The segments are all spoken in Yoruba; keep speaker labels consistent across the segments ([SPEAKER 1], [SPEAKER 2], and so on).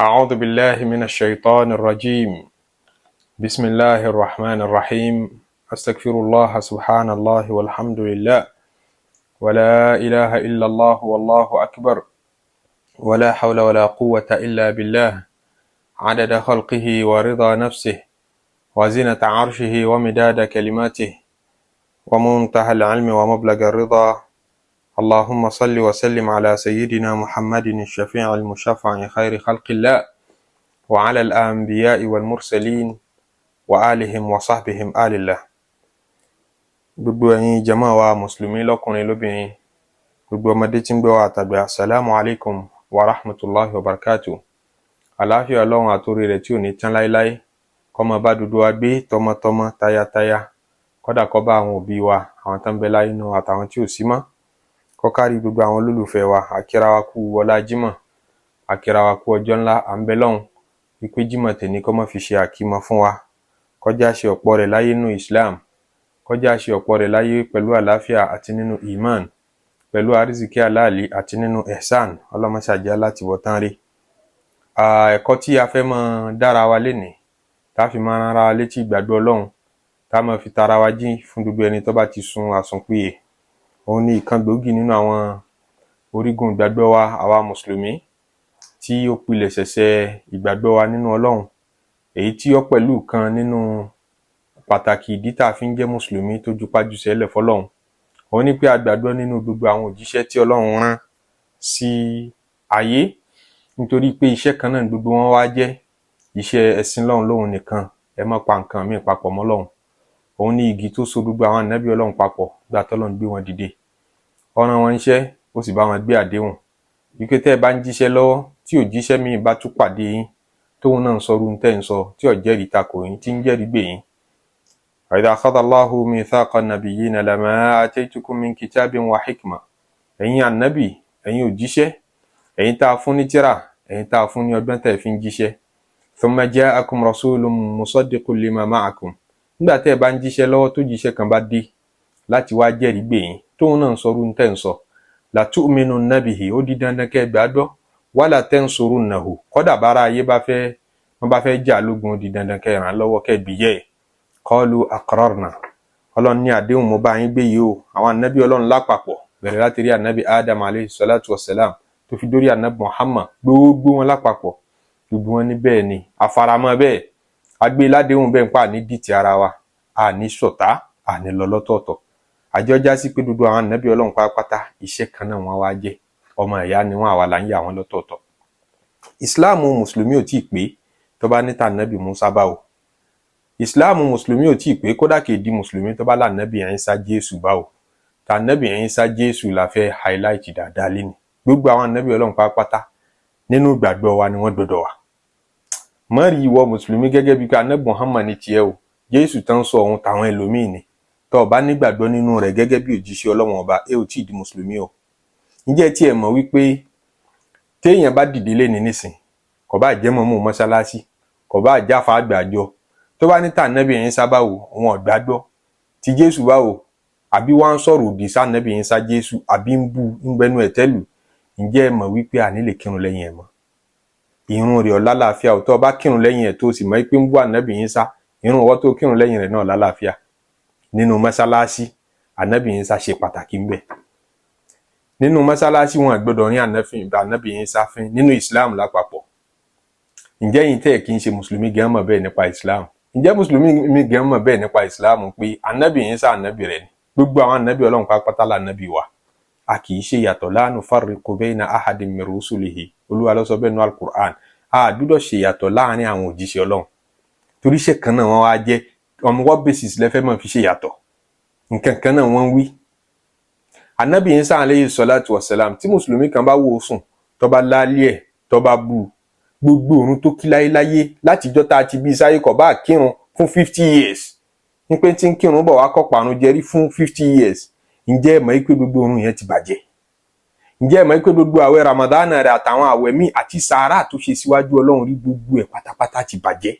[SPEAKER 1] أعوذ بالله من الشيطان الرجيم. بسم الله الرحمن الرحيم. أستغفر الله، سبحان الله والحمد لله ولا إله إلا الله والله أكبر ولا حول ولا قوة إلا بالله، عدد خلقه ورضا نفسه وزنة عرشه ومداد كلماته ومنتهى العلم ومبلغ الرضا. اللهم صل وسلم على سيدنا محمد الشفيع المشفع خير خلق الله وعلى الأنبياء والمرسلين وآلهم وصحبهم آل الله. Gbogbo ẹ̀yin jama wa mùsùlùmí, lọ́kùnrin lóbìnrin, gbogbo ọmọdé tí ń gbọ́ wa àtàgbà, asalaamu alaykum wa rahmatulahi wa barakatu. Àlàáfíà Ọlọ́run àtòrí rẹ̀ tí ò ní tán láéláé kó máa bá dúdú wa gbé tọmọtọmọ, tayataya, kódà kó bá àwọn òbí wa, àwọn tó ń bẹ láyé nù àtàwọn tí ò sí mọ́, kó kárí gbogbo àwọn olólùfẹ́ wa. Àkírà wa kú ọlá Jímọ̀, àkírà wa kú ọjọ́ ńlá. À ń bẹ lọ́hùn wípé Jímọ̀ tèní kó má fi ṣe àkímọ́ fún wa, kọjá ṣe ọ̀pọ̀ rẹ̀ láyé nínú Islam, kọjá ṣe ọ̀pọ̀ rẹ̀ láyé pẹ̀lú àlàáfíà àti nínú iman, pẹ̀lú àrísìkí aláàlí àti nínú ihsan. Ọlọ́mọṣàjẹ́ láti wọ̀ tán rí. Ẹ̀kọ́ tí a fẹ́ máa dára wa lénìí, tá a fi máa rán ara wa létí ìgbàgbọ́ Ọlọ́run, tá a máa fi tara wa jí fún gbogbo ẹni tó bá ti sun àsùnpìyè, òun ni ìkan gbòógì nínú àwọn orígun ìgbàgbọ́ wa, àwa mùsùlùmí, tí ó pilẹ̀ ṣẹ̀ṣẹ̀ ìgbàgbọ́ wa nínú Ọlọ́run, èyí tí ó pẹ̀lú kan nínú pàtàkì ìdí tá a fi ń jẹ́ mùsùlùmí tó jupájú sẹ́lẹ̀ fọlọ́run. Òun ni pé a gbàgbọ́ nínú gbogbo àwọn òjíṣẹ́ tí Ọlọ́run rán sí ayé, nítorí pé iṣẹ́ kan náà gbogbo wọn wá jẹ́ iṣẹ́ ẹ̀sìn lọ́hùn lóhun nìkan, ẹ má pa nǹkan míì papọ̀ mọ́ Ọlọ́hun. Òun ní igi tó so gbogbo àwọn ànábì Ọlọ́run papọ̀ gbà tọ́lọ́run gbé wọn dìde. Ó rán wọn níṣẹ́, ó sì bá wọn gbé àdéhùn wípé tẹ́ ẹ bá ń jíṣẹ́ lọ́wọ́, tí òjíṣẹ́ míì bá tún pàdé yín, tóun náà ń sọ irú tẹ́ ń sọ, tí ò jẹ́rìí takò yín, tí ń jẹ́rìí gbè yín. وإذا أخذ الله ميثاق النبيين لما آتيتكم من كتاب وحكمة. Ẹ̀yin ànábì, ẹ̀yin òjíṣẹ́, ẹ̀yin tá a fún ní tírà, ẹ̀yin tá a fún ní ọgbọ́n tẹ́ ẹ fi ń jíṣẹ́. ثم جاءكم رسول مصدق لما معكم. Nígbà tẹ́ ẹ bá ń jíṣẹ́ lọ́wọ́, tó jíṣẹ́ kan bá dé láti wá jẹ́rìí gbè yín, tóun náà ń sọrú tẹ́ ń sọ, لتؤمنن به, ó di dandan kẹ́ ẹ gbàgbọ́, ولتنصرنه, kọ́dà bára ayé bá fẹ́ wọ́n bá fẹ́ jà lógun, ó di dandan kẹ́ ẹ ràn án lọ́wọ́, kẹ́ ẹ gbìyẹ́ ẹ̀. قالوا أقررنا. Ọlọ́run ní àdéhùn mo bá yín gbé yìí o. Àwọn ànábì Ọlọ́run lápapọ̀, bẹ̀rẹ̀ láti rí ànábì Adam alayhi salatu wasalam tó fi dórí ànábì Muhammad, gbogbo wọn lápapọ̀, gbogbo wọn ní bẹ́ẹ̀ ni, àfaramọ́ bẹ́ẹ̀, agbé ládéhùn bẹ́ẹ̀ ń pa ní dìtì ara wa, àní ṣọ̀tá, àní lọ lọ́tọ̀ọ̀tọ̀. Àjọ já sí pé gbogbo àwọn ànábì Ọlọ́run pátápátá, iṣẹ́ kan náà wọ́n wá jẹ́, ọmọ ìyá ni wọ́n, àwa là ń yà wọ́n lọ́tọ̀ọ̀tọ̀. Ìsìláàmù mùsùlùmí ò tíì pé tó bá níta ànábì Musa báwo. Ìsìláàmù mùsùlùmí ò tíì pé, kódà kì í di mùsùlùmí tó bá lànàbì Ìsá Jésù báwo. Tànàbì Ìsá Jésù la fẹ́ highlight dáadáa léni. Gbogbo àwọn ànábì Ọlọ́run pátápátá, nínú ìgbàgbọ́ wa ni wọ́n gbọdọ̀ wà. Mọ́ rí ìwọ mùsùlùmí gẹ́gẹ́ bíi pé ànábì Muhammad ní tiẹ̀ o, Jésù tán sọ òun tàwọn ẹlòmíì ni. Tó o bá nígbàgbọ́ nínú rẹ̀ gẹ́gẹ́ bí òjíṣẹ́ Ọlọ́run ọba, ẹ ò tíì di mùsùlùmí o. Ǹjẹ́ tí ẹ mọ̀ wípé téèyàn bá dìde léni nísìn, kò bá jẹ́ mọ̀mú mọ́ṣáláṣí, kò bá jáfa àgbàjọ, tó bá ní tànàbì Ìsá báwo, òun ò gbàgbọ́, ti Jésù báwo, àbí wọ́n ń sọ̀rọ̀ òdì sànàbì Ìsá Jésù, àbí ń bú ń gbẹnu ẹ̀tẹ́lù, ǹjẹ́ ẹ mọ̀ wípé àní lè kírun lẹ́yìn ẹ̀ mọ́? Ìrun rẹ̀ ò lálàáfíà ò. Tó o bá kírun lẹ́yìn ẹ̀, tó o sì mọ̀ pé ń bú ànábì Ìsá, ìrun ọwọ́ tó kírun lẹ́yìn rẹ̀ náà lálàáfíà. Nínú mọ́ṣáláṣí, ànábì Ìsá ṣe pàtàkì ń bẹ nínú mọ́ṣáláṣí. Wọn gbọ́dọ̀ rí ànábì Ìsá fín nínú Islam lápapọ̀. Ǹjẹ́ yìí tẹ́ ẹ̀ kí n ṣe mùsùlùmí gan mọ̀ bẹ́ẹ̀ nípa Islam? Ǹjẹ́ mùsùlùmí mi gan mọ̀ bẹ́ẹ̀ nípa Islam pé ànábì Ìsá ànábì rẹ̀ ni? Gbogbo àwọn ànábì Ọlọ́run pátápátá lànábì wa. A kì í ṣe yàtọ̀. لا نفرق بين أحد من رسله. Olúwa ló sọ bẹ́ẹ̀ nínú Al-Qur'an. A gbọ́dọ̀ ṣe yàtọ̀ láàrin àwọn òjíṣẹ́ Ọlọ́run, torí iṣẹ́ kan náà wọ́n wá jẹ́. On what basis lẹ́fẹ́ máa fi ṣe yàtọ̀? Nǹkan kan náà wọ́n ń wí. Ànábì Ìsá alayhi salatu wassalam, tí mùsùlùmí kan bá wò ó sùn, tó bá lálé ẹ̀, tó bá bú u, gbogbo òrun tó kí láyéláyé látijọ́ tá a ti bí sáyé, kò bá kírun fún 50 years, ní pé tí ń kírun bọ̀ wá kọ́ parun jẹrí fún 50 years, ǹjẹ́ ẹ mọ̀ pé gbogbo òrun yẹn ti bàjẹ́? Ǹjẹ́ ẹ mọ̀ pé gbogbo àwẹ̀ Ramadana rẹ̀ àtàwọn àwẹ̀ míì àti sàárà tó ṣe síwájú Ọlọ́run rí, gbogbo ẹ̀ pátápátá ti bàjẹ́?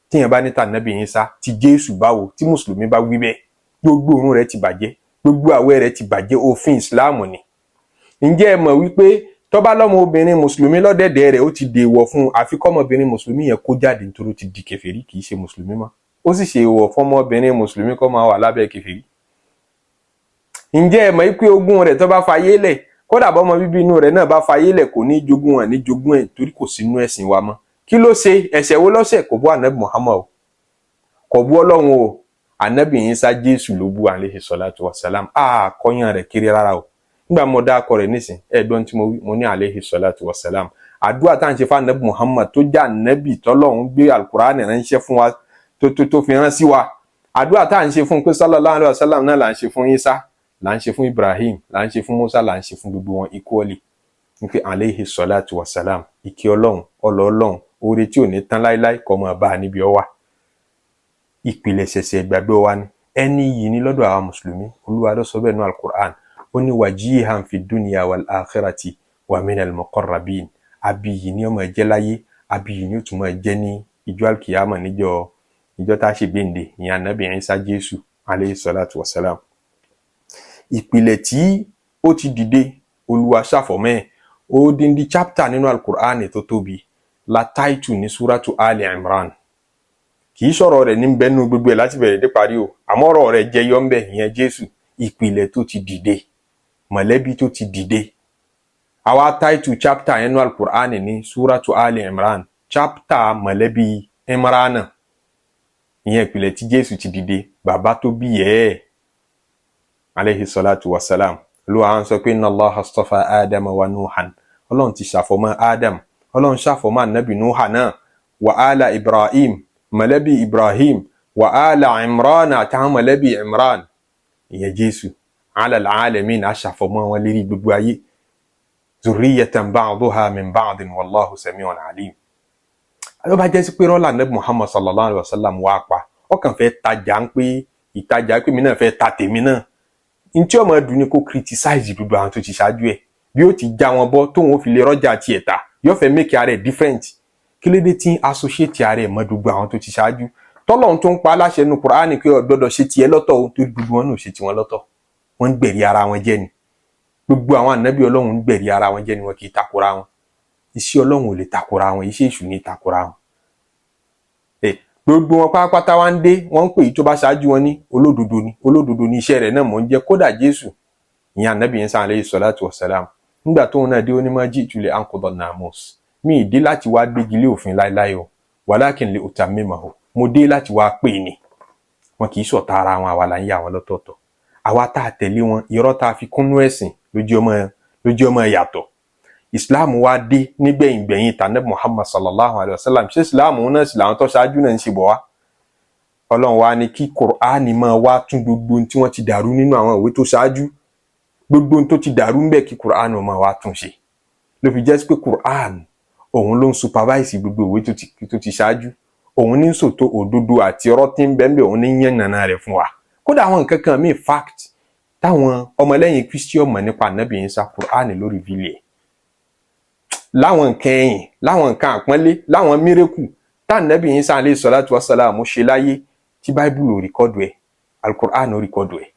[SPEAKER 1] Tíyẹn bá ní tànàbì Ìsá ti Jésù báwo, tí mùsùlùmí bá wí bẹ́ẹ̀, gbogbo òrun rẹ̀ ti bàjẹ́, gbogbo àwẹ̀ rẹ̀ ti bàjẹ́. Òfin ìsìláàmù ni. Ǹjẹ́ ẹ mọ̀ wípé Tó bá lọ́mọ obìnrin mùsùlùmí lọ́dẹ̀dẹ̀ rẹ̀, ó ti dèèwọ̀ fún un, àfi kọ́mọbìnrin mùsùlùmí yẹn kó jáde, nítorí ó ti di kèfèrí, kì í ṣe mùsùlùmí mọ́. Ó sì ṣe èèwọ̀ fọ́mọbìnrin mùsùlùmí kó máa wà lábẹ́ kèfèrí. Ǹjẹ́ ẹ mọ̀ pé ogún rẹ̀, tó bá fayé lẹ̀, kódà bọ́mọ bíbí inú rẹ̀ náà bá fayé lẹ̀, kò ní jogún ẹ̀, ní jogún ẹ̀, torí kò sínú ẹ̀sìn wa mọ́? Kí ló ṣe? Ẹ̀ṣẹ̀ wo lọ́ṣẹ̀? Kò bú Ànábì Muhammad o, kò bú Ọlọ́run o. Ànábì Ìsá Jésù ló bú, alayhi salatu wa salam. A kọ́yàn rẹ̀ kiri rárá o. Nígbà mo dá akọ rẹ̀ nísìn, ẹ̀ẹ́dọ́n tí mo wí, mo ní alayhi salatu wa salam. Àdúrà tá à ń ṣe fún Ànábì Muhammad, tó jẹ́ Ànábì tọ́lọ́run gbé Alukur'ani ránṣẹ́ fún wa, tó fi rán sí wa, àdúrà tá à ń ṣe fún pé sallallahu alayhi wa sallam náà là ń ṣe fún Isa, là ń ṣe fún Ibrahim, là ń ṣe fún Musa, là ń ṣe fún gbogbo wọn equally, ní pé alayhi salatu wa salam, ìkẹ́ Ọlọ́run, ọlọ́ Ọlọ́run, oore tí ò ní tán láéláé, kó máa bá a níbi ọ wà. Ìpìlẹ̀ ṣẹ̀ṣẹ̀ ìgbàgbọ́ wa ni ẹni yìí ní lọ́dọ̀ àwọn mùsùlùmí. Olúwa ló sọ bẹ́ẹ̀ nú Alukur'an. Ó ní wajihan fi dunya wal akhirati wa minal muqarrabin. Abiyì ni ó máa jẹ́ láyé, abiyì ni ó tún máa jẹ́ ní ìjọ alkiyama, níjọ ìjọ tá a ṣe gbéǹde, ìyẹn Anabi Isa Jésù alayhi salatu wa salam. Ìpìlẹ̀ tí ó ti dìde, Olúwa ṣàfọ̀mọ́ ẹ̀. Odindi chapter nínú Alukur'an tó tóbi la táìtù ní Suratu Ali Imran. Kì í sọ̀rọ̀ rẹ̀ ní bẹ́nu gbogbo ẹ̀ láti bẹ̀rẹ̀ dé parí o, àmọ́ ọ̀rọ̀ rẹ̀ jẹyọ ń bẹ̀. Ìyẹn Jésù, ìpìlẹ̀ tó ti dìde, mọ̀lẹ́bí tó ti dìde. Àwa táìtù chapter yẹn nínú Alukur'an ní Suratu Ali Imran, chapter mọ̀lẹ́bí Imrana. Ìyẹn ìpìlẹ̀ tí Jésù ti dìde, bàbá tó bí yẹ ẹ́ alayhi salatu wa salam. Olúwa à ń sọ pé inna Allaha astafa Ádámà wa Nuhan. Ọlọ́run ti ṣàfọ̀mọ́ Adam, Ọlọ́run ṣàfọ̀mọ́ Anabi Nuha náà, wa ala Ibrahim, mọ̀lẹ́bí Ibrahim, wa ala Imran, àtàwọn mọ̀lẹ́bí Imran, ìyẹn Jésù, ala alamin, aṣàfọ̀mọ́ wọn lérí gbogbo ayé, zurriyatan ba'duha min ba'din wallahu sami'un alim. Ló bá jẹ́ sí pé rọ́lá Nabi Muhammad sallallahu alayhi wa sallam wá pa, ọkàn fẹ́ tajà ń pé ìtajà pé mi náà fẹ́ ta tèmi náà, ntí ọmọ ẹdùn ni kó criticize gbogbo àwọn tó ti ṣáájú ẹ̀, bí ó ti já wọn bọ́ tóun ó fi lè rọ́jà tiẹ̀ ta, yóò fẹ́ make ara ẹ̀ different. Kí ló dé tí ń associate ara ẹ̀ mọ́ gbogbo àwọn tó ti ṣáájú, tọ́lọ́run tó ń pa aláṣẹ nu Kùránì pé ó gbọ́dọ̀ ṣe tiẹ̀ lọ́tọ̀ o? Torí gbogbo wọn náà ṣe tiwọn lọ́tọ̀, wọ́n ń gbẹ̀rí ara wọn jẹ́ ni. Gbogbo àwọn ànábì Ọlọ́run ń gbẹ̀rí ara wọn jẹ́ ni, wọn kì í takora wọn. Iṣẹ́ Ọlọ́run ò lè takora wọn, iṣẹ́ èṣù ní takora wọn. Gbogbo wọn pátápátá wá ń dé, wọ́n ń pè yìí tó bá ṣáájú wọn ní olódodo ni, olódodo ni iṣẹ́ rẹ̀ náà mò ń jẹ́. Kódà Jésù, ìyẹn ànábì Ìsá alayhi salatu wassalam, nígbà tóun náà dé, ó ní ma ji'tu li anquda namus, mi ì dé láti wá gbégi lé òfin láéláé o, walakin li utammimahu, mo dé láti wá pè ní. Wọn kì í ṣọ̀tá ara wọn, àwa là ń yà wọn lọ́tọ̀ọ̀tọ̀. Àwa tá a tẹ̀lé wọn, irọ́ tá a fi kúnnú ẹ̀sìn lójú ọmọ yàtọ̀. Islam wa dé nígbẹ̀yìn gbẹ̀yìn tànàbí Muhammad sallallahu alayhi wa sallam. Ṣé Islam náà sì làwọn tó ṣáájú náà ń ṣe bọ̀ wá? Ọlọ́run wa ní kí Kùránì máa wá tún gbogbo ohun tí wọ́n ti dàrú nínú àwọn ìwé tó ṣáájú, gbogbo ohun tó ti dàrú ńbẹ̀, kí Kùránì máa wá tún ṣe. Ló fi jẹ́ pé Kùránì òun ló ń supervise gbogbo ìwé tó ti ṣáájú. Òun ní sòtò òdodo àti ọ̀rọ̀ tí ń bẹ ńbẹ̀, òun ní yẹn nàna rẹ̀ fún wa. Kódà àwọn nǹkan kan míì, fact táwọn ọmọlẹ́yìn Kristi mọ̀ nípa Ànábì Ìsá, Kùránì ló reveal ẹ̀. Láwọn nǹkan ẹ̀yìn, láwọn nǹkan àpọ́nlé, láwọn miracle tá Ànábì Ìsá alayhi salatu wassalam ṣe láyé tí Báíbùlù ò record ẹ̀, Alukur'an ò record ẹ̀.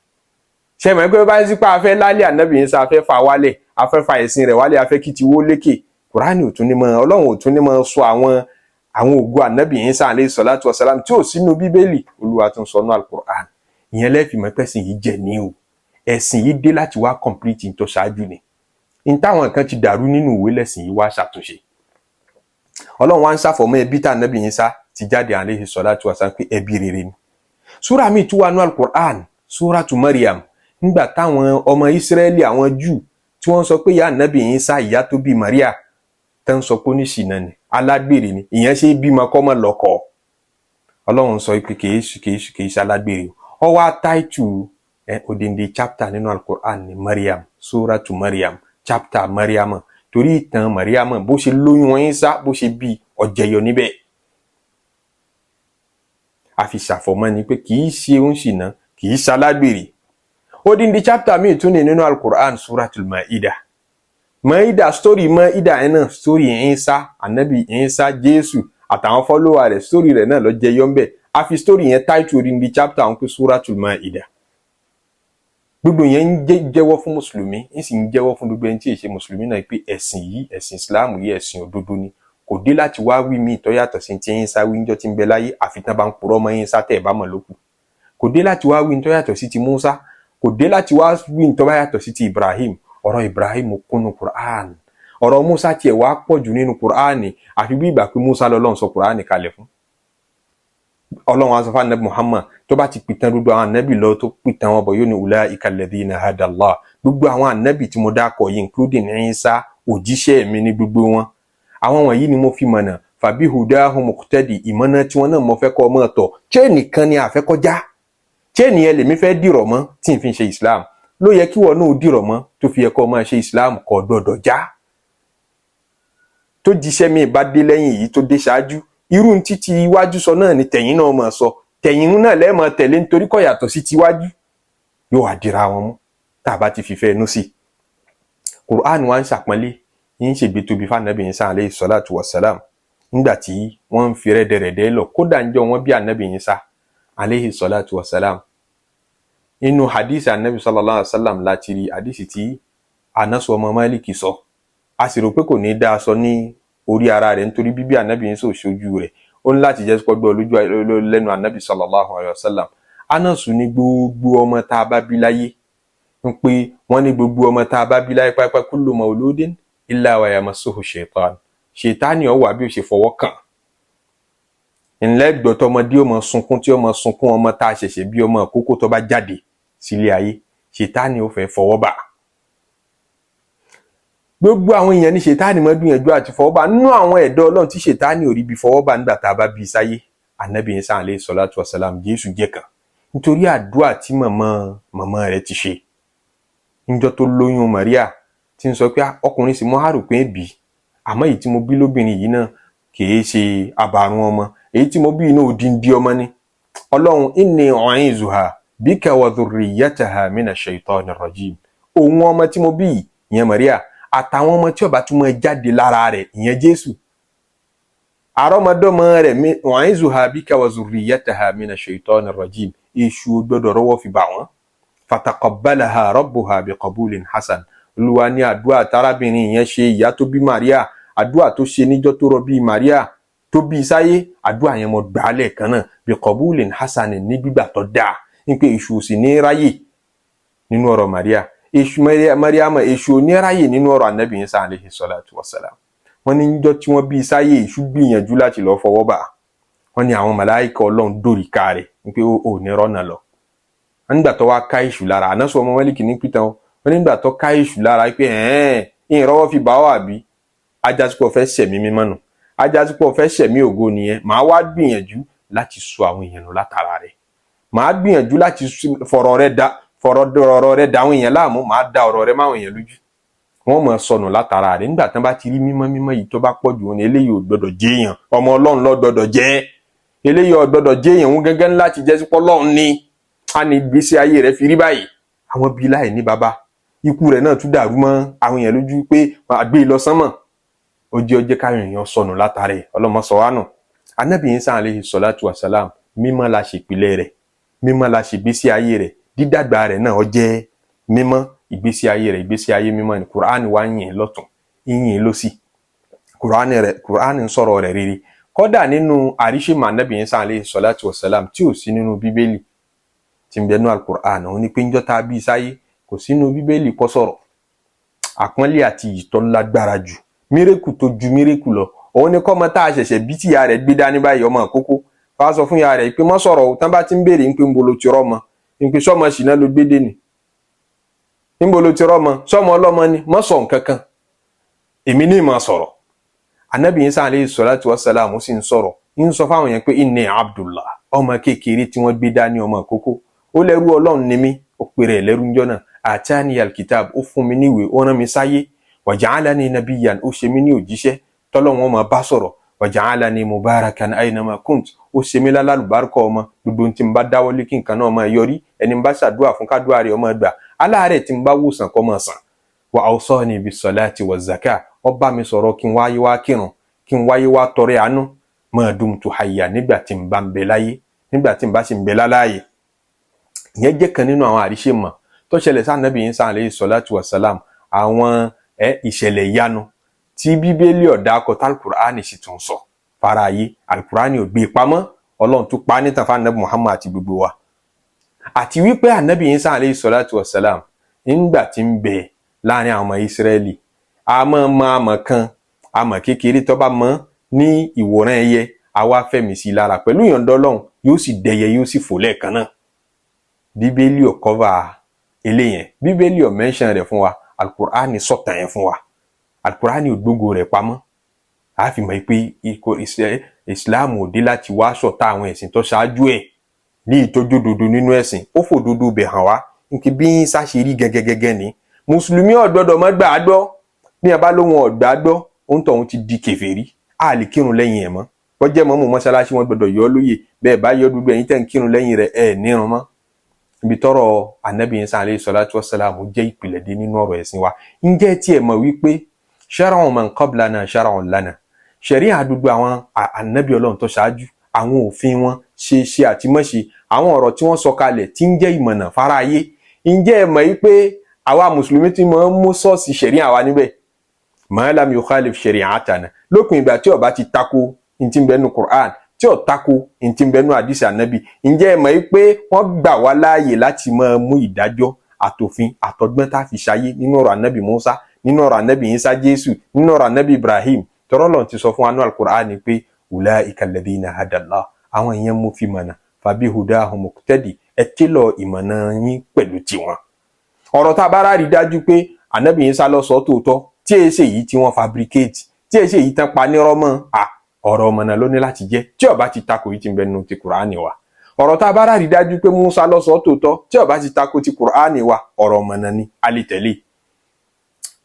[SPEAKER 1] Ṣe mọ̀ pé báyìí sípò afẹ́ lálẹ́ Ànábì Ìsá, afẹ́ fa wálẹ̀, afẹ́ fa ẹ̀sìn rẹ̀ wálẹ̀, afẹ́ kí ti wó lékè, Kùránì ò tún ní mọ, Ọlọ́run ò tún ní mọ sọ àwọn ògo Ànábì Ìsá alayhi salatu wassalam tí ò sínú Bíbélì, Olúwa tún sọ ní Alukur'an. Ìyẹn lẹ́ẹ̀fì mọ̀ pẹ́sìn yìí jẹ̀ ní o. Ẹ̀sìn yìí dé láti wá complete ní tó ṣáájú ni. Ní táwọn kan ti dàrú nínú ìwé, lẹ́sìn yìí wá ṣàtúnṣe. Ọlọ́run wá ń ṣàfọ̀mọ́ ẹbí tá Ànábì Ìsá ti jáde alayhi salatu wassalam pé ẹbí rere ni. Súrà míì tún wà ní Alukur'an, Súratu Maryam. Nígbà táwọn ọmọ Ísírẹ́lì, àwọn Júù, tí wọ́n sọ pé ìyá Ànábì Ìsá, ìyá tó bí Maria, tẹ́ ń sọ pé oníṣìnà ni, alágbèrè ni, ìyẹn ṣe bímọ kọ́ mọ́ lọ́kọ, Ọlọ́run sọ pé kìí ṣe alágbèrè. Ó wá táìtù ẹ odindi chapter nínú Alukur'an ní Mariam, Suratu Mariam, chapter Mariam, torí ìtàn Mariam, bó ṣe lóyún Ìsá, bó ṣe bí, ọ̀jẹ̀yọ níbẹ̀. A fi ṣàfọ̀mọ́ ni pé kìí ṣe oníṣìnà, kìí ṣalágbèrè. Odindi chapter míì tún ní nínú Alukur'an, Suratul Maida. Maida, story Maida yẹn náà, story Ìsá, Anabi Ìsá Jésù àtàwọn follower rẹ̀, story rẹ̀ náà ló jẹyọ ńbẹ̀. A fi story yẹn title odindi chapter àwọn pé Suratul Maida. Gbogbo yẹn ń jẹ́wọ́ fún mùsùlùmí, ń sì ń jẹ́wọ́ fún gbogbo ẹni tí ì ṣe mùsùlùmí náà pé ẹ̀sìn yìí, ẹ̀sìn Islam yìí, ẹ̀sìn òdodo ni. Kò dé láti wá wí míì tó yàtọ̀ sí ti Ìsá wí níjọ́ tí ń bẹ láyé, àfi tán bá ń purọ́ mọ́ Ìsá tẹ̀ bá mọ̀ lókù. Kò dé láti wá wí tó yàtọ̀ sí ti Musa, kò dé láti wá wí tó bá yàtọ̀ sí ti Ibrahim. Ọ̀rọ̀ Ibrahim kúnnú Qur'an, ọ̀rọ̀ Musa tiẹ̀ wá pọ̀ jù nínú Qur'an, àfi bí ìgbà pé Musa lọ́lọ́run sọ Qur'an kalẹ̀ fún. Ọlọ́run á sọ fún anabi Muhammad, tó bá ti pìtàn gbogbo àwọn anabi lọ, tó pìtàn wọn bọ̀, yóò ní ulaika alladhina hada Allah. Gbogbo àwọn anabi tí mo dákọ̀ yìí, including Isa, òjíṣẹ́ mi ní gbogbo wọn. Àwọn wọ̀nyí ni mo fi mọ̀nà. Fabihudahu muqtadi, ìmọ̀nà tí wọn náà mo fẹ́ kọ́ ọmọ tọ̀. Chain kan ni àfẹ́kọ́já, chain yẹn lèmi fẹ́ dìrọ̀ mọ́ tí n fi ṣe Islam. Ló yẹ kí wọn náà dìrọ̀ mọ́ tó fi yẹ kọ́ ọmọ ṣe Islam, kò gbọdọ̀ já. Tó jíṣẹ́ mi bá dé lẹ́yìn yìí tó dé ṣáájú, irú títí iwájú sọ náà ni tẹ̀yìn náà máa sọ, tẹ̀yìn náà lẹ́ẹ̀mọ tẹ̀lé, nítorí kò yàtọ̀ sí tiwájú. Yóò wá dira wọn mú tá a bá ti fìfẹ́ inú sí i. Qur'an wa ń ṣàpọ́nlé, ń ṣègbè tóbi fún Isa alayhi salatu wa salam nígbà tí wọ́n ń fi rẹ́dẹ̀rẹ́dẹ́ lọ. Kódà ń jọ wọ́n bí anabi Isa alayhi salatu wa salam, inú hadith anabi sallallahu alayhi wa sallam láti rí hadith tí Anas ọmọ Maliki sọ. A sì rò pé kò ní í dá a sọ ní orí ara rẹ̀, nítorí bíbí anabi Isa ò ṣojú rẹ̀, ó ní láti jẹ́ pọ́gbọ́ lójú lẹ́nu anabi sallallahu alayhi wa sallam. Anas ní gbogbo ọmọ tá a bá bí láyé, ń pé wọ́n ní gbogbo ọmọ tá a bá bí láyé pápá, kullu mauludin illa wa yamassuhu shaitan, ṣètánì ọwọ́ àbí ó ṣe fọwọ́ kàn. Ńlẹ́ gbọ́tọ̀ ọmọdé ó máa sunkún, tí ó máa sunkún, ọmọ tá a ṣẹ̀ṣẹ̀ bí, ọmọ àkókò tó bá jáde sílé ayé, ṣètánì ó fẹ́ fọwọ́ bà. Gbogbo àwọn èèyàn ní ṣètánì máa gbìyànjú àti fọwọ́ bà. Nínú àwọn ẹ̀dọ́ Ọlọ́run tí ṣètánì ò rí bí fọwọ́ bà nígbà tá a bá bí sáyé, Ànábì Ìsá alayhi salatu wasalam, Jésù jẹ́ kan, nítorí àdúrà tí màmá màmá rẹ̀ ti ṣe níjọ́ tó lóyún Maria, tí ń sọ pé ọkùnrin sì mọ́ àròpé bí, àmọ́ èyí tí mo bí lóbìnrin yìí náà kìí ṣe àbàrùn ọmọ, èyí tí mo bí inú odindi ọmọ ni. Ọlọ́run, inni u'izuha bika wa dhurriyyataha mina shaitani rajim. Òun ọmọ tí mo bí yìí, ìyẹn Maria, àtàwọn ọmọ tí ó bá tún máa jáde lára rẹ̀, ìyẹn Jésù, àrọ́mọdọ́mọ rẹ̀, u'izuha bika wa dhurriyyataha mina shaitani rajim, èṣù gbọ́dọ̀ rọ́wọ́ fi bà wọ́n. Fataqabbalaha rabbuha biqabulin hasan. Olúwa ní àdúrà tárábìnrin yẹn ṣe, ìyá tó bí Maria, àdúrà tó ṣe níjọ́ tó rọbí Maria, tó bí sáyé, àdúrà yẹn mo gbà á lẹ́ẹ̀kan náà, biqabulin hasan, ní gbígbà tó dáa, ní pé èṣù sì ní ráyè nínú ọ̀rọ̀ Maria, èṣù Mariama, èṣù ò ní ráyè nínú ọ̀rọ̀ Anabi Isa alayhi salatu wassalam. Wọ́n ní níjọ́ tí wọ́n bí sáyé, èṣù gbìyànjú láti lọ́ọ́ fọwọ́ bà. Wọ́n ní àwọn màláìka Ọlọ́run dórí ká rẹ̀ ní pé ó ní rọ́nà lọ. Wọ́n nígbà tó wá ká èṣù lára, Ànásù ọmọ Málíkì ní pìtàn, wọ́n nígbà tó ká èṣù lára pé ẹ̀ẹ́n ìrọ́wọ́ fi bá wà bí ajásípọ̀ fẹ́ sẹ̀mí mímọ́ nù, ajásípọ̀ fẹ́ sẹ̀mí ògo nìyẹn. Màá wá gbìyànjú láti sọ àwọn èèyàn nù látara rẹ̀, màá gbìyànjú láti fọ̀rọ̀ ọ̀rọ̀ rẹ̀ da àwọn èèyàn láàmú, màá da ọ̀rọ̀ rẹ̀ máwọn èèyàn lójú, wọ́n mọ̀ sọnù látara rẹ̀. Nígbà tí wọ́n bá ti rí mímọ́ mímọ́ yìí tó bá pọ̀ jù, wọn ni eléyìí ò gbọdọ̀ jẹ́ èèyàn, ọmọ Ọlọ́run ló gbọdọ̀ jẹ́, eléyìí ò gbọdọ̀ jẹ́ èèyàn, òun gẹ́gẹ́ ńlá ti jẹ́ sípò Ọlọ́run ni a ní ìgbésí ayé rẹ̀ fi rí báyìí. Àwọn bíi láì ní baba, ikú rẹ̀ náà tún dàrú mọ́ àwọn èèyàn lójú pé àgbé lọ sánmọ̀, ó jẹ́ ọjẹ́ káwọn èèyàn sọnù látara ẹ̀. Ọlọ́mọ sọ wá nù. Anábì Ìsá alayhi salatu wasalam, mímọ́ la ṣèpìlẹ̀ rẹ̀, mímọ́ la ṣègbésí ayé rẹ̀, dídàgbà rẹ̀ náà ó jẹ́ mímọ́, ìgbésí ayé rẹ̀ ìgbésí ayé mímọ́ ni. Kùránì wá yìn lọ́tún, yìn lọ́sì, Kùránì rẹ̀, Kùránì ń sọ̀rọ̀ rẹ̀ rere. Kódà nínú àríṣèmọ̀ Anábì Ìsá alayhi salatu wasalam tí ò sí nínú Bíbélì, tí ń bẹ nínú Al-Qur'an, òun ni pé ńjọ́ tá a bí sáyé, kò sínú Bíbélì kó sọ̀rọ̀. Àpọ́nlé àti ìtọ́ lágbára jù, mírèkù tó ju mírèkù lọ, òun ni kọ́mọ tá a ṣẹ̀ṣẹ̀ bí tíya rẹ̀ gbé dání báyìí, ọmọ àkókò, wàá sọ fún ìyá rẹ̀ pé mọ́ sọ̀rọ̀ o. Tán bá ti ń béèrè ń pé ń bolo ti rọ́mọ, ń pé sọ́mọ ṣìnà ló gbé dé ni, ń bolo ti rọ́mọ, sọ́mọ ọlọ́mọ ni, mọ́ sọ nǹkan kan, èmi ní ìmọ̀ sọ̀rọ̀. Anabi Isa alayhi salatu wa salam sì ń sọ̀rọ̀, ń sọ fáwọn yẹn pé inni Abdullah, ọmọ kékeré tí wọ́n gbé dání, ọmọ àkókò, ó lẹ́rú Ọlọ́run ni mí, ó pèrè lẹ́rú ńjọ́ náà. Atani alkitab, ó fún mi níwèé, ó rán mi sáyé. Waja'alani nabiyyan, ó ṣe mí ní òjíṣẹ́ tọ́lọ́run máa bá sọ̀rọ̀. Waja'alani mubarakan aynama kunt, ó ṣe mí lálùbáríkọ ọmọ, gbogbo tí n bá dáwọ́lé kí nǹkan náà máa yọrí, ẹni n bá ṣàdúrà fún kádùá rẹ̀ ọmọ gbà, aláàárẹ̀ tí n bá wòsàn kó máa sàn. Wa awsani bis salati wa zaka, ó bá mi sọ̀rọ̀ kí n wáyé wá kírun, kí n wáyé wá tọrẹ àánú. Ma dumtu hayya, nígbà tí n bá ń bẹ láyé, nígbà tí n bá sì ń bẹ láláàyè. Ìyẹn jẹ́ kan nínú àwọn àríṣe mọ̀ Tó ṣẹlẹ̀ sí anabi Isa alayhi salatu wa salam, àwọn ìṣẹ̀lẹ̀ ìyanu tí Bíbélì ọ̀dà akọ tálkùránì sì tún sọ faraayé, alukurani ò gbé e pamọ́, Ọlọ́run tún pa á nítan fún anabi Muhammad àti gbogbo wa. Àti wípé anabi Isa alayhi salatu wa salam, ńgbà tí ń bẹ láàrin àwọn ọmọ Ísírẹ́lì, a máa mọ àmọ̀ kan, àmọ̀ kékeré tó bá mọ́ ní ìwòran ẹyẹ, àwa fẹ̀mí sí i lára pẹ̀lú ìyọ̀ǹda Ọlọ́run, yóò sì dẹyẹ, yóò sì fò lẹ́ẹ̀kan náà. Bíbélì ò kọ́va eléyẹn, Bíbélì ò mẹ́ńṣán rẹ̀ fún wa, alukur'ani sọ̀tàn yẹn fún wa, alukur'ani ò gbógo rẹ̀ pamọ́. A fi mọ̀ pé Islam ò dé láti wá ṣọ̀tá àwọn ẹ̀sìn tó ṣáájú ẹ̀ ní ìtọ́jú òdodo nínú ẹ̀sìn, ó fòdodo bẹ̀ hàn wá nkí bí ń sáṣe rí gẹ́gẹ́gẹ́gẹ́ ni. Mùsùlùmí ò gbọ́dọ̀ má gbà á gbọ́. Bí a bá lóhun ọ̀gbà gbọ́, òun tọ̀hún ti di kèfèrí, a lè kírun lẹ́yìn ẹ̀ mọ́. Wọ́n jẹ́ mọ́mú mọ́ṣáláṣí, wọn gbọ́dọ̀ yọ ọ́ lóye. Bẹ́ẹ̀ bá yọ gbogbo ẹ̀yin tẹ́ ń kírun lẹ́yìn rẹ̀, ẹ̀ nírun mọ́. Ibi tọ́rọ̀ anabi Isa alayhi salatu wassalam jẹ́ ìpìlẹ̀ dé nínú ọ̀rọ̀ ẹ̀sìn wa. Ǹjẹ́ tiẹ̀ mọ̀ wípé shar'u man qablana shar'un lana, ṣẹ̀ríà gbogbo àwọn anabi Ọlọ́run tó ṣáájú, àwọn òfin wọn, ṣe ṣe àti mọ́ṣe, àwọn ọ̀rọ̀ tí wọ́n sọ kalẹ̀ tí ń jẹ́ ìmọ̀nà fáráyé, ǹjẹ́ ẹ mọ̀ wípé àwa mùsùlùmí ti máa ń mú sọ́ọ̀sì ṣẹ̀ríà wa níbẹ̀? Ma lam yukhalif shari'atana, lópin ìgbà tí ó bá ti tako ntí ń bẹ nínú Qur'an, tí ó tako ntí ń bẹ nínú àdìsí ànábì. Ǹjẹ́ ẹ mọ̀ wípé wọ́n gbà wá láàyè láti máa mú ìdájọ́ àtòfin àtọgbọ́n tá a fi ṣayé nínú ọ̀rọ̀ ànábì Musa, nínú ọ̀rọ̀ ànábì Isa Jésù, nínú ọ̀rọ̀ ànábì Ibrahim? Tọ́rọ́ lọ́n ti sọ fún wa nínú Al-Qur'an ni pé ulaika alladhina hadallah, àwọn ìyẹn mú fi mọ̀nà, fabi hudahum muqtadi, ẹ tẹ́lọ̀ ìmọ̀nà yín pẹ̀lú tiwọn. Ọ̀rọ̀ tá a bá rárí dájú pé ànábì Isa ló sọ tòótọ́, tí èyí ṣe èyí tí wọ́n fabricate, tí èyí ṣe èyí tán pa nírọ́ mọ́ à, ọ̀rọ̀ ọmọnà ló ní láti jẹ́ tí ó bá ti tako yìí tí ń bẹ nínú ti Kùránì wa. Ọ̀rọ̀ tá a bá rárí dájú pé Musa ló sọ tòótọ́, tí ó bá ti tako ti Kùránì wa, ọ̀rọ̀ ọmọnà ni, a lè tẹ̀lé.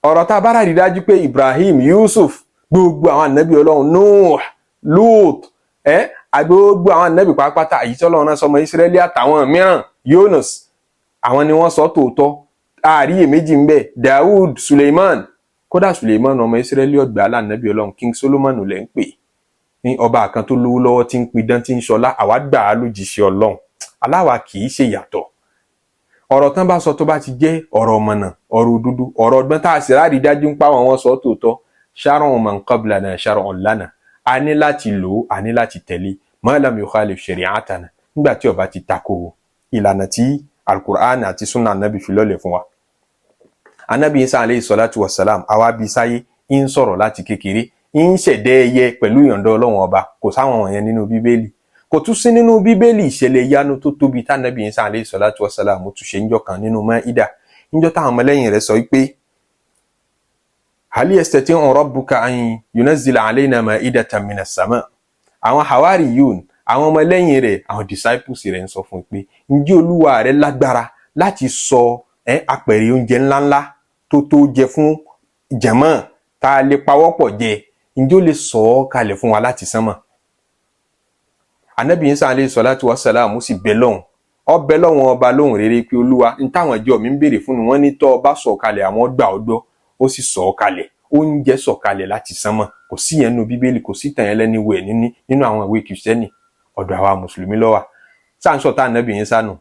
[SPEAKER 1] Ọ̀rọ̀ tá a bá rárí dájú pé Ibrahim, Yusuf, gbogbo àwọn ànábì Ọlọ́run, Nuh, Lut, gbogbo àwọn ànábì pátápátá, èyí tí Ọlọ́run rán sọmọ Ísírẹ́lì àtàwọn mìíràn, Yunus, àwọn ni wọ́n sọ tòótọ́, àríyè méjì ń bẹ, Daoud, Suleiman. Kódà Suleiman ọmọ Ísírẹ́lì ọgbà alánàbí Ọlọ́run, King Solomon lẹ́ ń pè ní ọba kan tó lówó lọ́wọ́, tí ń pidán, tí ń ṣọlá, àwa gbà á lójíṣẹ́ Ọlọ́run, aláwa kì í ṣe yàtọ̀. Ọ̀rọ̀ tán bá sọ tó bá ti jẹ́ ọ̀rọ̀ ọmọnà, ọ̀rọ̀ òdodo, ọ̀rọ̀ ọgbọ́n tá a sì ráàrí dájú ń pa àwọn wọn sọ tòótọ́, shar'u man qablana shar'un lana, a ní láti lò ó, a ní láti tẹ̀lé, ma lam yukhalif shari'atana, nígbà tí ó bá ti tako ìlànà tí alukur'an àti sunna anabi fi lọ́lẹ̀ fún wa. Anabi Isa aleyhi salatu wa salam, àwa bí sáyé, ń sọ̀rọ̀ láti kékeré, ń ṣẹ̀dá ẹyẹ pẹ̀lú ìyọ̀ǹda Ọlọ́run ọba. Kò sáwọn wọ̀nyẹn nínú Bíbélì, kò tún sí nínú Bíbélì ìṣẹ̀lẹ̀ ìyanu tó tóbi tánàbí Isa aleyhi salatu wa salam tún ṣe ńjọ́ kan nínú Máídà, ńjọ́ táwọn ọmọlẹ́yìn rẹ̀ sọ pé hal yastati'u rabbuka an yunazzila alayna ma'idatan minas sama. Àwọn hawariyun, àwọn ọmọlẹ́yìn rẹ̀, àwọn disciples rẹ̀ ń sọ fún un pé ǹjẹ́ Olúwa rẹ̀ lágbára láti sọ apẹ̀rẹ̀ oúnjẹ ńláńlá tó tó jẹ fún jẹ̀mọ́ tá a lè pawọ́pọ̀ jẹ, ǹjẹ́ ó lè sọ ọ́ kalẹ̀ fún wa láti sánmọ̀? Anabi Isa alayhi salatu wa salam sì bẹ lọ́hùn, ọbẹ̀ lọ́wọ́n ọba lóhùn rere pé Olúwa, n táwọn ìjọ mi ń béèrè fún ni, wọ́n ní tọ́ ọba sọ̀ kalẹ̀, àwọn gbà ọ́ gbọ́. Ó sì sọ̀ ọ́ kalẹ̀, oúnjẹ sọ̀ kalẹ̀ láti sánmọ̀. Kò sí yẹn nínú Bíbélì, kò sí tàn yẹn lẹ́ni wẹ̀ nínú àwọn ìwé Kìrìsìtẹ́nì. Ọ̀dọ̀ àwa mùsùlùmí ló wà. Sáà ń sọ̀tá anabi Isa nù,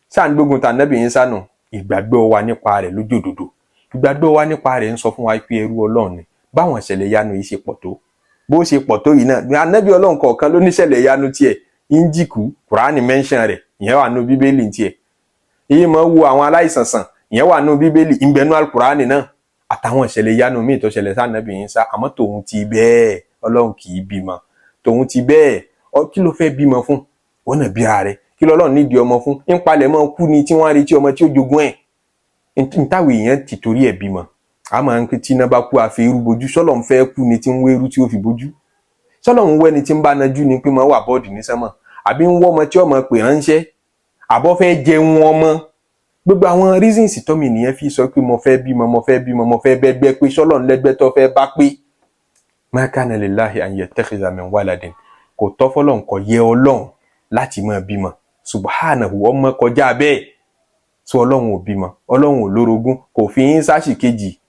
[SPEAKER 1] sáà ń gbógun ta anabi Isa nù. Ìgbàgbọ́ wa nípa rẹ̀ lójú òdodo, ìgbàgbọ́ wa nípa rẹ̀ ń sọ fún wa pé ẹrú Ọlọ́run ni. Báwọn ìṣẹ̀lẹ̀ ìyanu yìí ṣe pọ̀ tó, bó ṣe pọ̀ tó yìí náà, anabi Ọlọ́run kọ̀ọ̀kan ló níṣẹ̀lẹ̀ ìyanu tiẹ̀. Ń jìkú, Kùránì mention rẹ̀, ìyẹn wà nínú Bíbélì tiẹ̀. Èyí máa wo àwọn aláìsàn sàn, ìyẹn wà nínú Bíbélì, ìbẹ̀nú Alukùránì náà, àtàwọn ìṣẹ̀lẹ̀ ìyanu míì tó ṣẹlẹ̀ sànàbì Ìsá. Àmọ́ tòun ti bẹ́ẹ̀, Ọlọ́run kì í bímọ. Tòun ti bẹ́ẹ̀, kí ló fẹ́ bímọ fún? Wọn náà bíra rẹ̀, kí lọ́lọ́run nídìí ọmọ fún? Ń palẹ̀ mọ́ kú ni tí wọ́n á retí ọmọ tí ó jogún ẹ̀. Ntáwé èèyàn ti torí ẹ̀ bímọ, a máa ń pè tí iná bá kú, àfi irú bojú. Sọlọ ń fẹ́ kú ni tí ń wé irú tí ó fi bojú? Sọlọ ń wẹ́ni tí ń bá najú ni pé máa wà bọ́ọ̀dù ní sánmọ̀, àbí ń wọ́ ọmọ tí ọmọ pè ránṣẹ́, àbọ̀ fẹ́ jẹun ọmọ? Gbogbo àwọn reasons tọ́mi ènìyàn fi sọ pé mo fẹ́ bímọ, mo fẹ́ bímọ, mo fẹ́ bẹ́gbẹ́ pé sọlọ ń lẹ́gbẹ́ tó fẹ́ bá pé. Ma kana lillahi an yattakhidha min waladin, kò tọ́ fọlọ́n, kò yẹ Ọlọ́run láti máa bímọ. Subhanahu, ọmọ kọjá bẹ́ẹ̀. Tí Ọlọ́run ò bímọ, Ọlọ́run ò lórogún, kò fi yín sáṣì kejì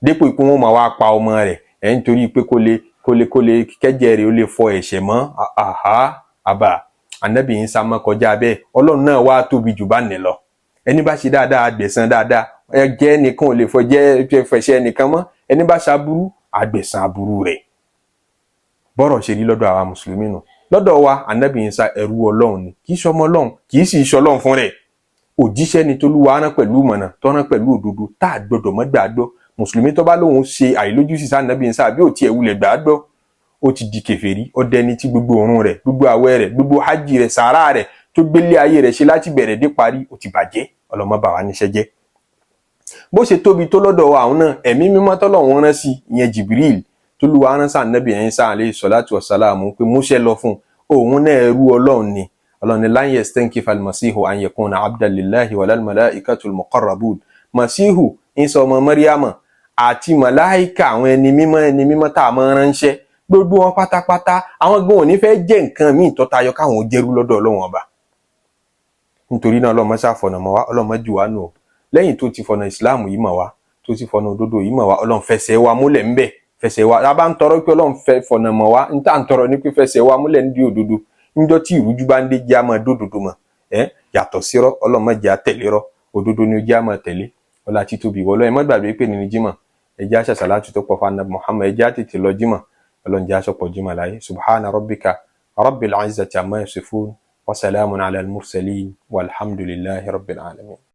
[SPEAKER 1] dépò pé wọ́n máa wá pa ọmọ rẹ̀ ẹ̀ nítorí pé kó lè kẹ́jẹ́ rẹ̀ ó lè fọ ẹ̀ṣẹ̀ mọ́. Àhá àbà, anabi Ìsá mọ́ kọjá bẹ́ẹ̀. Ọlọ́run náà wá tóbi jù bá ní lọ. Ẹni bá ṣe dáadáa, àgbẹ̀san dáadáa. Ẹ jẹ́ nìkan ò lè fọ jẹ́ fẹ̀ṣẹ̀ nìkan mọ́. Ẹni bá ṣaburú, àgbẹ̀san aburú rẹ̀. Bọ́rọ̀ ṣe rí lọ́dọ̀ àwa mùsùlùmí nù. Lọ́dọ̀ wa, Ànábì Ìsá ẹrú Ọlọ́run ni, kì í ṣọmọ Ọlọ́run, kì í sì ṣe Ọlọ́run fún rẹ̀. Òjíṣẹ́ ni tolúwa rán pẹ̀lú mọ̀nà, tọ́rán pẹ̀lú òdodo tá a gbọdọ̀ mọ́ gbàgbọ́. Mùsùlùmí tó bá lóun ṣe àìlójúsì sí Ànábì Ìsá àbí òtí ẹ̀ wulẹ̀ gbàgbọ́, ó ti di kèfèrí. Ó dẹni tí gbogbo òrun rẹ̀, gbogbo àwẹ̀ rẹ̀, gbogbo hajj rẹ̀, sàárà rẹ̀ tó gbélé ayé rẹ̀ ṣe láti bẹ̀rẹ̀ dé parí, ó ti bàjẹ́. Ọlọ́mọ bà wá níṣẹ́ jẹ́. Bó ṣe tóbi tó lọ́dọ̀ wa, àwọn náà, ẹ̀mí mímọ́ tọ́lọ́run rán sí ìyẹn Jibril, tólúwa rán sí Ànábì Ìsá alayhi salatu wassalamu pé múṣẹ́ lọ fún òun náà, ẹrú Ọlọ́run ni. Ọlọ́run ni lan yastankifa al-masihu an yakuna abdan lillahi walal malaikatul muqarrabun. Masihu Ìsá ọmọ Màríàmà àti màláìka, àwọn ẹni mímọ́, ẹni mímọ́ tá a máa ránṣẹ́, gbogbo wọn pátápátá, àwọn gan ò ní fẹ́ jẹ́ nǹkan míì tó tayọ káwọn ò jẹ́rú lọ́dọ̀ Ọlọ́run Ọba. Nítorí náà, Ọlọ́run ṣá fọ̀nà mọ́ wa, Ọlọ́run má jù wá nù o. Lẹ́yìn tó ti fọ̀nà ìsìláàmù yìí mọ̀ wá, tó ti fọ̀nà òdodo yìí mọ̀ wá, Ọlọ́run fẹsẹ̀ wa múlẹ̀ ńbẹ̀. Fẹsẹ̀ wa a bá ń tọrọ pé Ọlọ́run fẹ́ fọ̀nà mọ̀ wá, ń tà ń tọrọ ní pé fẹsẹ̀ wa múlẹ̀ nídìí òdodo. Níjọ́ tí ìrújú bá ń dé, jẹ́ àmọ́ dódodo mọ̀ ẹ́ yàtọ̀ sírọ́. Ọlọ́run má jẹ́ àtẹ̀lé rọ́, òdodo ni ó jẹ́ àmọ́ tẹ̀lé. Ọlá títóbi ìwọ Ọlọ́run. Ẹ má gbàgbé pé nínú jímọ̀, ẹ jẹ́ àṣàṣà láti tó pọ̀ fún Ànábì Muhammad. Ẹ jẹ́ àtètè lọ jímọ̀. Ọlọ́run jẹ́ àṣọpọ̀ jímọ̀ láyé. Subhana rabbika rabbil izzati amma yasifun wa salamun ala al-mursalin walhamdulillahi rabbil alamin.